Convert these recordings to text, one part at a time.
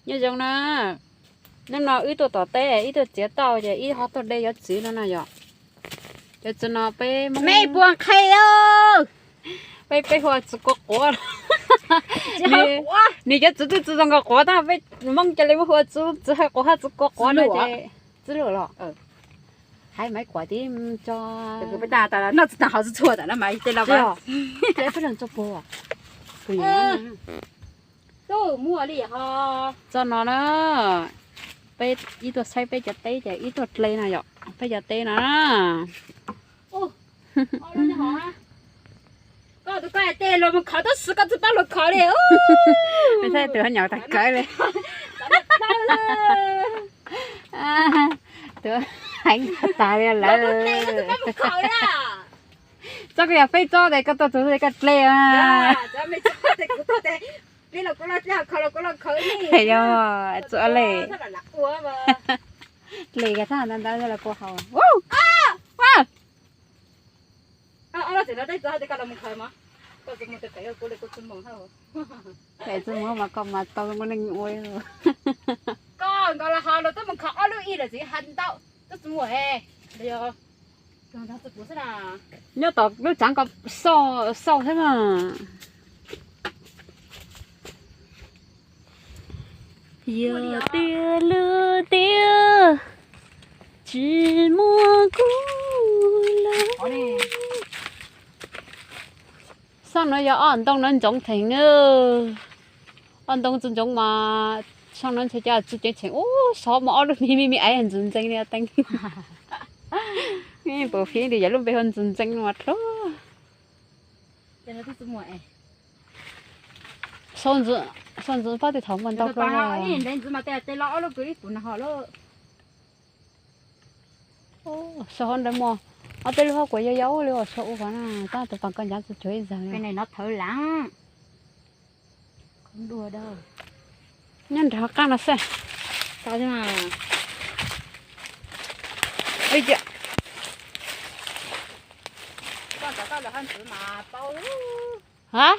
Nyob zoo na, hnub no wb tuaj tom teb, ib tuaj txiav tauj ces ib ho tuaj de cov txiv no no yom. Cov txiv no peb Hmoob, me puas nqhis, peb, peb hu ua txiv quav quav. Nws cov txiv twb tsis zoo nkaus quav tab, peb Hmoob cia li muab hu ua txiv, txiv quav quav, txiv quav quav no ces txiv luam los. Hais Maiv Kuam tib tso. Noj tsis tag hauv txhua txhua tam no mas tej laus peb los tso puag. Txoj no na, peb ib tuaj saib peb cov teb ces ib tuaj dle no yom, peb cov teb no na. Koj tus koj tej luag mus khawv tab sis koj tsis pab luag khawv li. Peb saib tus nyuam tag kawg li. Tus heev tas li lawm. Txoj koj yog peb txoj tes koj tuaj txog koj dle. Yog txoj le, dle kiag thaj ntawd ntawd los kua haus. Tsis mus mas koj mas tau muaj neeg ua. Koj nkaus los ho los twb mus khaws ob lub ib lawm txiv hais ntau, twb tsis mus he. Nyob tom lub tsav ko xauj xwb na. Yog tias lwm tiam tsis muaj kuv lawm. Xauj no yog ob ntoo no ntsoov theem na. Ob ntoo tsis ntsoov mas xauj no ntshe cov tsis ceev tsheem ub, xauj mas ob lub me me me aiv ntxwv ntxeev li teeb. Puas fiv li yog lub npe hu ntxwv ntxeev mas dlua. Xauj ntxwv, xauj ntxwv pab tej thaum mas ntau dlua. Xauj hauv ntawd muaj ob peb lub hauv kuav yau yau li uas xauj ua qhov na, tab tus pas koj ncav txhua cuag ib zaug li. Nyob nram qab no xwb. Ha?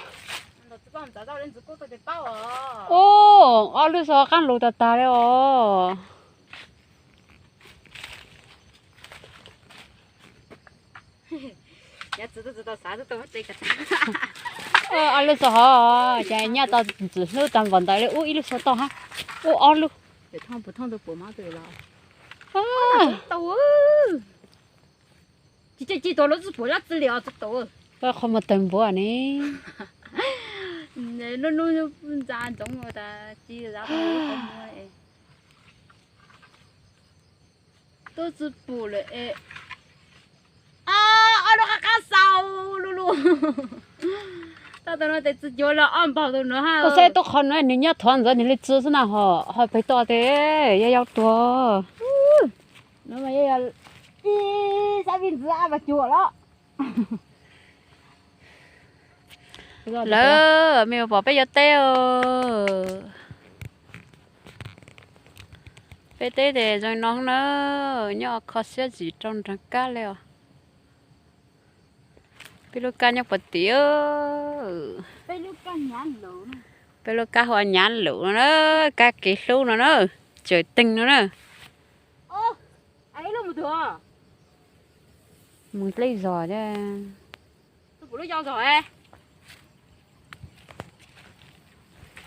Ub, ob lub xauj qab lug tas tas li os. Ob lub xauj hov ces nyaj tau ntxim hlub tag npaum ntawd li, ub ib lub xauj toj hab, ub ob lub. Tsis, tsis tuav lub tsis pum lab txi li os tsis tuav. Koj qhov muag tawg npuav ne. Hnub hnub ntxa ntsoov tas tsis zab qhov muag. Tub tsis pum lawm es. Ob lub qab qab xaus lug lug. Tab tom no tes tsis cuag los ob npaug tus no ha. Koj saib tub qhov no nws nyob thov ntxawv nws li txi xwb na ho, ho pem toj tes yog yau tuag. No mas yog ib sab vij ntxwv ab vas cuam los. Lawm, mej pom peb cov teb os. Peb teb tes zoo no na, nyob kho siab zim rau nraag kab li os. Peb lub kab nyob puag tim, peb lub kab hu ua Nyav Lum no na, kab kev hlub no na, tsaws teeg no na. Mus dleb zog thiab.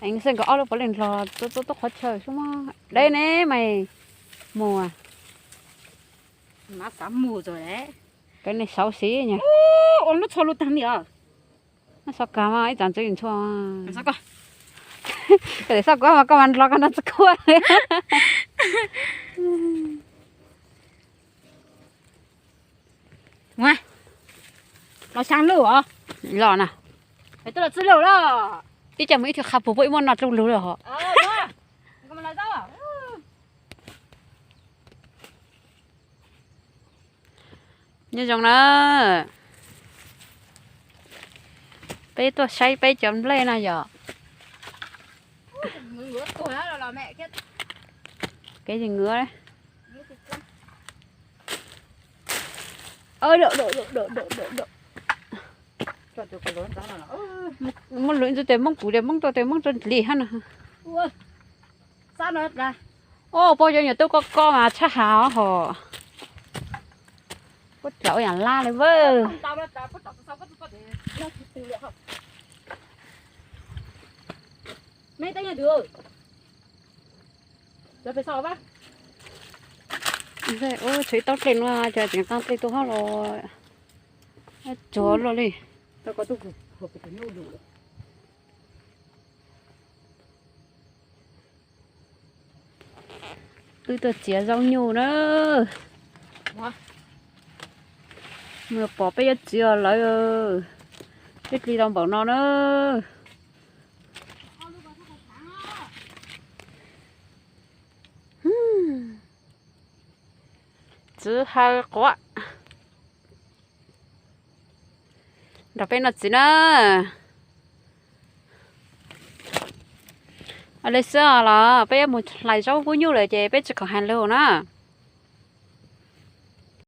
Ev, xwb nkawd ob lub puav leej los txo txo tub qhov chaw xwb mas deb ne mas mus. Kav nej saud xwb nyab. Ua lub txhua lub tag li os. Noj xov kag mas ib tsam ntxwv ntxhua. Koj tsis xauj kuv mas koj mas nrog koj noj txiv kuab. Los xyaa lug os. Los na. Twb los txwj lug los. Ib co mus ib tug qha puag puab ib muab noj dlub lug lawm hos. Nyob zoo na. Peb tuaj saib peb cov nplej no yom. Kev yig ngwv. Muab luv ntxuav tes Moob kuv tes Moob tuaj tes Moob tuaj ntlig hab no. Os, pog cov nyuam tub koj koj mas tshaj hav hos. Puab tso ua yaam laj le vawj. Tshuav ib tauv dlej no ces tseem nqaa dlej tuaj hab los. Tsuag luaj li. Wb tuaj txiav zaub nyuj na. Mus pom peb yuav txiav lawv, peb dlig tau npaum no na. Txiv hawv quav nrog peb noj txiv na. Li xwb los peb yuav mus hlais zaub huab nyuj lawm ces peb tsis khoom hais lus na.